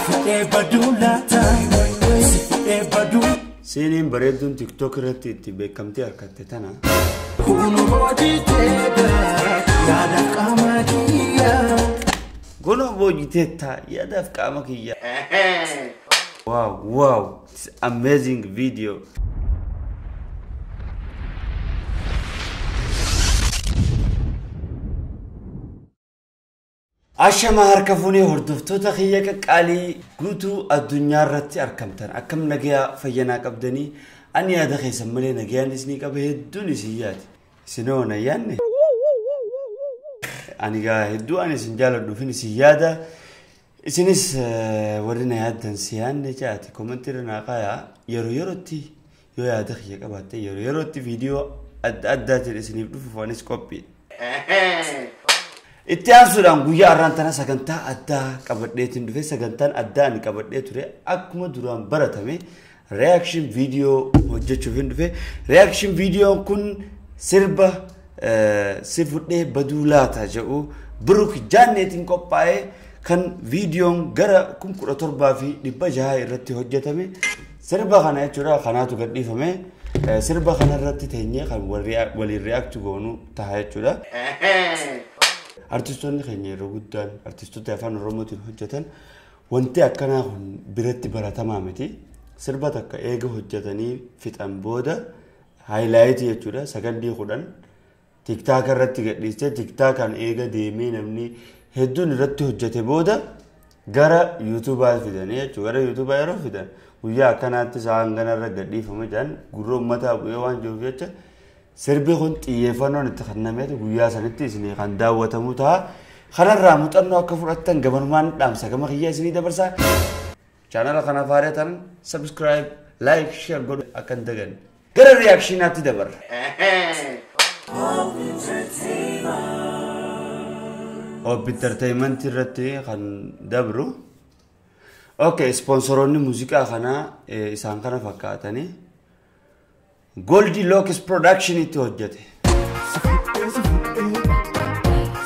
Fudhee baduu laata, si fudhee baduu. Seeniin bareedduun TikTok irratti itti beekamtii argatte tana. Kun hojii teegaa yaadaaf qaama kiyyaa. Kunoo boojiteetta yaadaaf qaama kiyya. Wow, wow, it's amazing video. Ashama harka fuunee hordoftoota kiyya qaqqaalii guutuu addunyaa irratti argamtan, akkam nagayaa fayyanaa qabdanii? Ani yaada keessan malee nagayaan isinii qaba, hedduun isin yaade. Isinoo na yaadne? Ani gaa hedduu ani isin jaaladhuufin isin yaada. Isinis warri na yaaddan si yaadne jaati comment irra naa kaayaa. Yeroo yerootti yoo yaada kiyya qabaatte, yeroo yerootti viidiyoo adda addaatiin isiniif dhufuuf anis qophii. Itti aansuudhaan guyyaa har'aan tana sagantaa addaa qabadheetiin dhufe. Sagantaan addaa ani qabadhee ture akkuma duraan baratame reaction video hojjechuuf hin dhufe. Reaction videoon kun sirba "Si fudhee baduu laata" jedhu Biruk Jaanneetiin qophaa'ee, kan viidiyoon gara 17,600 irratti hojjetame sirba kana jechuudha. Kanaatu gadhiifame. Sirba kana irratti teenyee kan waliin react goonu ta'a jechuudha. Artistoonni keenya yeroo guddaan artistoota afaan Oromootiin hojjetan wanti akkanaa kun biratti baratamaa miti. Sirba takka eega hojjetanii fixan booda highlight jechuudha, sakandii 10 TikTok irratti gadhiistee, TikTokaan eega deemee namni hedduun irratti hojjete booda gara YouTubaa fidanii jechuudha. Gara YouTubaa yeroo fidan guyyaa akkanaatti sa'aan kanarra gadhiifama jedhan gurra uummataa bu'ee waan jiruuf jecha sirbi kun xiyyeeffannoon itti kennameetu guyyaa sanitti isinii kan daawwatamu ta'a. Kanarraa muuxannoo akka fudhattan gamanumaan dhaamsa gama kiyya isinii dabarsaa. Chaanala kanaaf haaraa ta'an subscribe, like, share godhu akka hin daganne. Gara reactionaatti dabarra. Ob Entertainment irratti kan dabru. Okay, sponsoroonni muuziqaa kanaa isaan kana fakkaatanii. Goldie Locks Production itti hojjete. Si fudhee, si fudhee,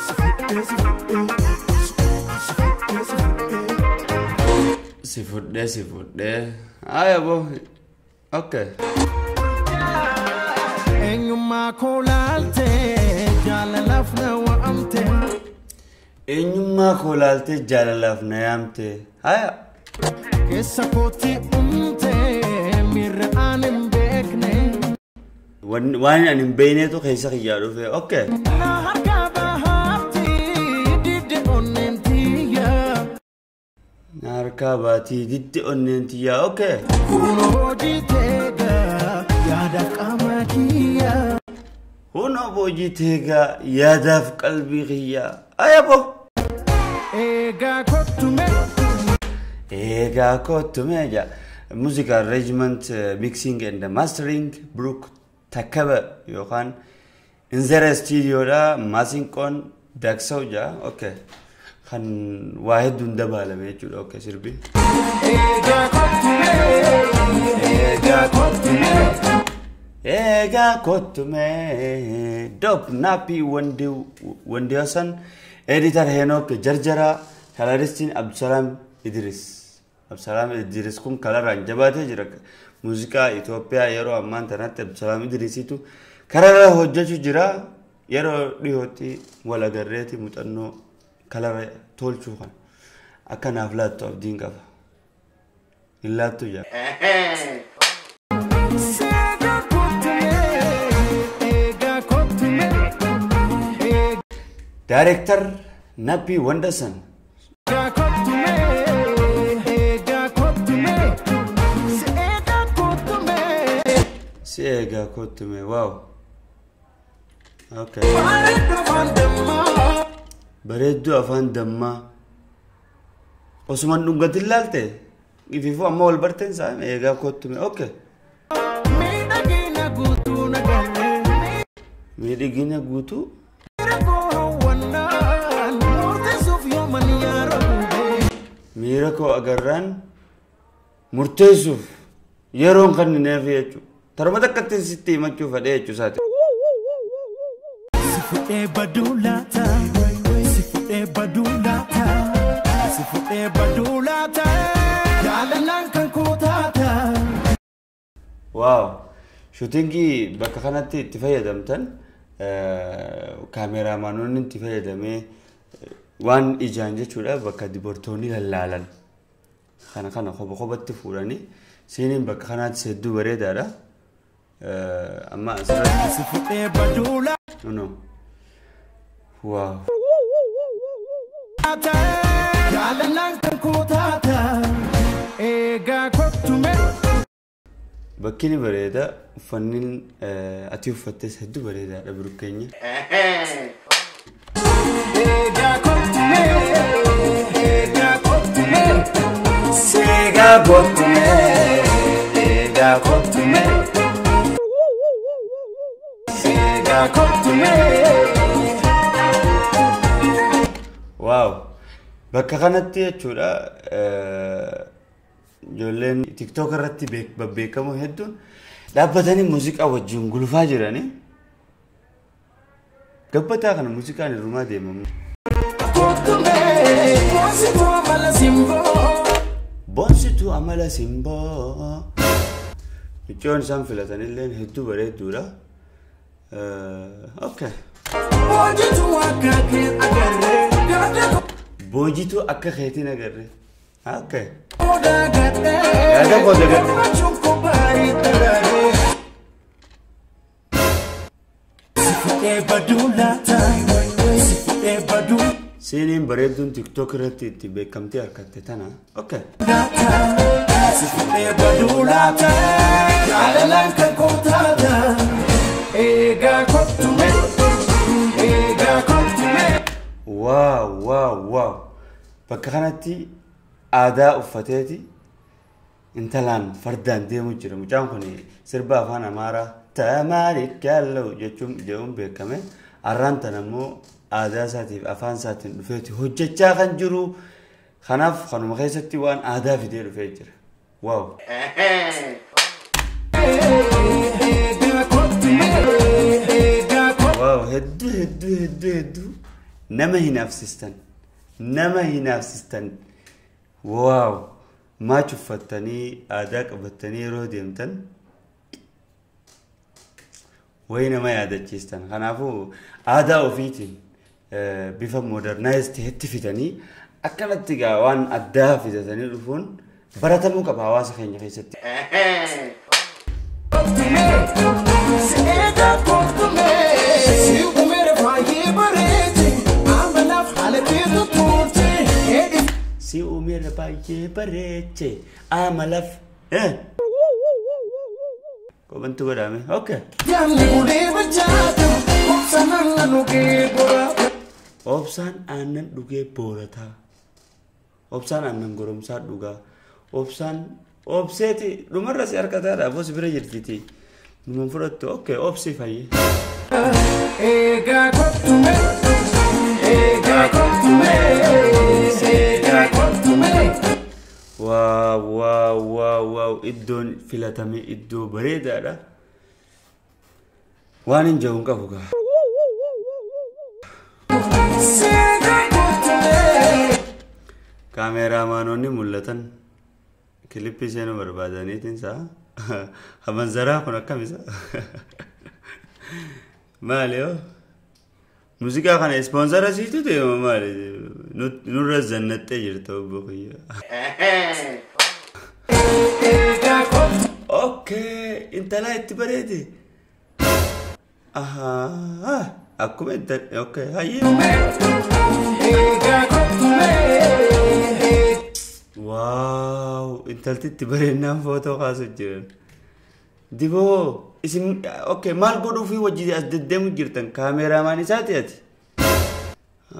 si fudhee, si fudhee, si fudhee, si fudhee. Si fudhee, si fudhee. Aya bo. Okay. Eenyummaa koo laaltee jaalalaaf na waamte. Eenyummaa koo laaltee jaalalaaf na yaamte. Haya. Keessa kootti uumte miirra aan hin beekne. Waan ani hin beeknetu keessa kiyyaa dhufe. Okay. Na harkaa bahaatti didde onneen tiyya. Na harkaa baatii didde onneen tiyyaa. Okay. Kun hojii teegaa yaadaaf qaama kiyya. Kunoo boojii teegaa yaadaaf qalbii kiyyaa. Aya bo. Eegaa kottume. Eegaa kottu meeja. Music arrangement, mixing and mastering Brook Takaba yookaan Inzera Studioodha. Maasinqoon Daaksaw jaa. Okay. Kan waa hedduun dabaalame jechuudha. Okay, sirbi. Eegaa kottume. Eegaa kottume. Eegaa kottu mee. Dop Nappy Wandiyosan, editor Henook Jarjara, coloristiin Abdusalaam Idris. Abdusalaam Idris kun coloraan jabaatee jira. Muuziqaa Itoophiyaa yeroo ammaan tanatti Abdusalaam Idrisitu color hojjechuu jira. Yeroo dhiyootti wal agarreeti muuxannoo color tolchuu kana akka naaf laattu abdiin qaba. Hin laattu jaa. Eegaa kottume. Eegaa kottume. Director Nappy Wandasan. Eegaa kottume. Eegaa kottume. Eegaa kottume. Si eegaa kottume, wow. Okay. Bareedduu afaan dammaa. Bareedduu afaan dammaa. Osumaan dhungatin laalte? Ifiifuu amma wal barteen isaa eegaa kottume. Okay. Miidhagina guutuu na galee. Miidhagina guutuu. Miira koo hawwannaan murteessuuf yooman yeroo. Miira koo agarraan murteessuuf yeroon kan hin eefi jechuudha. Tarma takkatti sitti himachuu fedhee jechuu isaati. Si fudhee baduu laata, si fudhee baduu laata, si Si fuudhee baduu laata jaalalaan kan koo taata. Wow! Shootingii bakka kanatti itti fayyadamtan, kaameraamaanonni itti fayyadamee waan ijaan jechuudha, bakka dubartoonni lallaalan. Kana kopha kophatti fuudhanii siiniin bakka kanaatti hedduu bareedaadha. Amma asirratti. Si fuudhee baduu No, no. Wow! laata jaalalaan kan koo taata. Eegaa kottu mee. Bakki ni bareeda. Uffanni ati uffattes hedduu bareedaadha, biruk keenya. Eegaa kottu mee. Eegaa kottu mee. Seegaa kottu mee. Eegaa kottu mee. Eegaa kottu mee. Wow! Bakka kanatti jechuudha, ijoolleen TikTok irratti babbeekamoo hedduun dhaabbatanii muuziqaa wajjin gulufaa jiranii. Gabbataa kana muuziqaan irrumaa deemamu. Kottu mee. Boonsituu amala simboo. Boonsituu amala simboo. Miiccoon isaan filatanillee hedduu bareedduudha. Okay. Boojituu akka kee agarree. Yaada Boojituu akka keetiin agarre. Okay. koo dagadhee. Yaada koo dagadhee. Gammachuun koo baarii daraaree. Si fuudhee baduu laata. Si fuudhee baduu Siiniin bareedduun TikTok irratti itti beekamtii harkatte tana. Okay. laata. Si fuudhee baduu laata. Jaalalaan kan koo taata. Eegaa kottu mee. Eegaa kottu mee. Wow! Bakka kanatti aadaa uffateeti intalaan fardaan deemu jira. Mucaan kun sirba afaan Amaaraa "Tamaarikaloo" jechuun jedhuun beekame. Arraan tan ammoo aadaa isaatiif afaan isaatiin dhufeeti hojjechaa kan jiru. Kanaaf kanuma keessatti waan aadaa fidee dhufee jira. Wow! Eegaa kottu mee. Eegaa kottu. Wow! Hedduu hedduu hedduu hedduu nama hinaafsistan. Nama hinaafsistan. Wow! Maach uffattanii aadaa qabattanii yeroo deemtan wayi nama yaadachiistan. Kanaafuu aadaa ofiitiin bifa modernize ta'etti fidanii akkanatti gaa waan addaa fidatanii dhufuun baratamuu qaba hawaasa keenya keessatti. Eegaa kottu mee. Si uumere baay'ee bareeche. Amalaaf haala keetu tolche. Eedhi Si uumeera baay'ee bareeche amalaaf. Kobantu godhame. Okay. Yaanni bulee bilchaata. Obsanaan na dhugee boraata. Obsaan aannan dhugee boorataa. Obsaan aannan goromsaa dhugaa. Obsaan obseeti dhumarra si harkataadha. Aboo si bira jirtiti. Numan fudhattu. Okay, obsi fayyee. Eegaa kottu mee. Eegaa kottu mee. Eegaa kottu mee. Wow, iddoon filatame iddoo bareedaadha. Waan hin jiru hin qabu gaa. Eegaa kottu mee. Kaameraamaanonni mul'atan kilippii seenuu barbaadaniitiin saa hamanzaraa kun akkam isa maali yoo muuziqaa kana ispoonsara siitu deema, maali nurra zannattee jirta, obbo kiyya. Eegaa kottu. Okay, intala itti bareede. Ahaa, akkuma intal, okay, hayyee. Eegaa kottu mee. Wow, intalti itti bareednaan footoo kaasu jiran. Diboo, isin okay, maal godhuufi wajji as deddeemu jirtan? Kaameeraamaan isaati ati?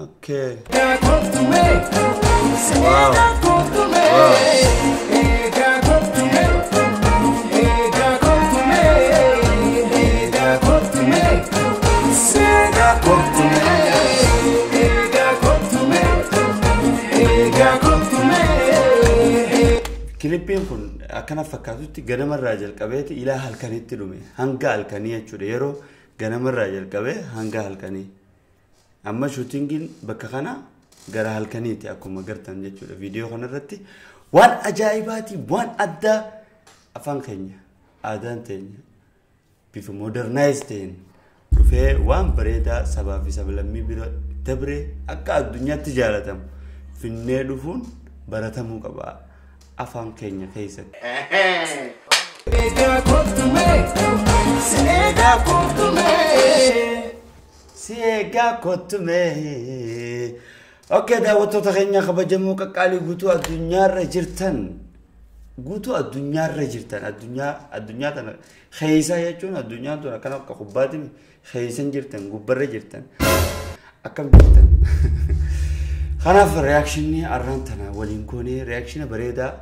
Okay. Eegaa kottu mee. Eegaa kottu mee. Eegaa kottu mee. Eegaa kottu mee. Eegaa kottu mee. Eegaa kottu mee. Eegaa kottu mee. Eegaa kottu mee. Kilippiin kun akkana fakkaatutti ganamarraa jalqabeeti ilaa halkanitti dhume. Hanga halkanii jechuudha. Yeroo ganamarraa jalqabee hanga halkanii. Amma shootingiin bakka kana Gara halkaniiti akkuma gartan jechuudha viidiyoo kanarratti. Waan ajaa'ibaati, waan addaa afaan keenya, aadaan teenya bifa modernize ta'een dhufee waan bareedaa sabaa fi sablammii bira dabree akka addunyaatti jaalatamu finnee dhufuun baratamuu qaba afaan keenya keessatti. Eegaa kottu mee, si eegaa kottu mee. Si eegaa kottu mee. Okay, daawwattoota keenya kabajamoo qaqqaalii guutuu addunyaarra jirtan, guutuu addunyaarra jirtan, addunyaa tana keessa jechuun addunyaan tun akkana akka kubbaatiin keessa jirtan, gubbarra jirtan, akkam jirtan. Kanaaf reactionii arraan tana waliin goonee reactiona bareedaa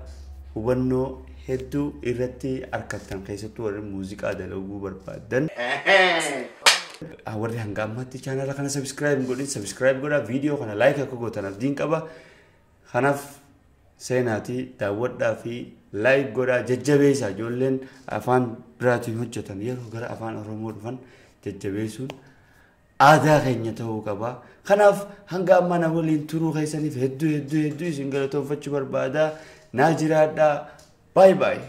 hubannoo hedduu irratti argattan, keessattuu warri muuziqaa dalaguu barbaadan. Warri hanga ammaatti chaanala kana subscribe hin godhin, subscribe godhaa, viidiyoo kana like akka gootan abdiin qaba. Kanaaf seenaatii daawwadhaa fi like godhaa, jajjabeessaa. Ijoolleen afaan biraatiin hojjetan yeroo gara afaan Oromoo dhufan jajjabeessuun aadaa keenya ta'uu qaba. Kanaaf hanga ammaa na waliin turuu keessaniif hedduu hedduu hedduu isin galatoonfachuu barbaada. Naa jiraadhaa. Bye bye.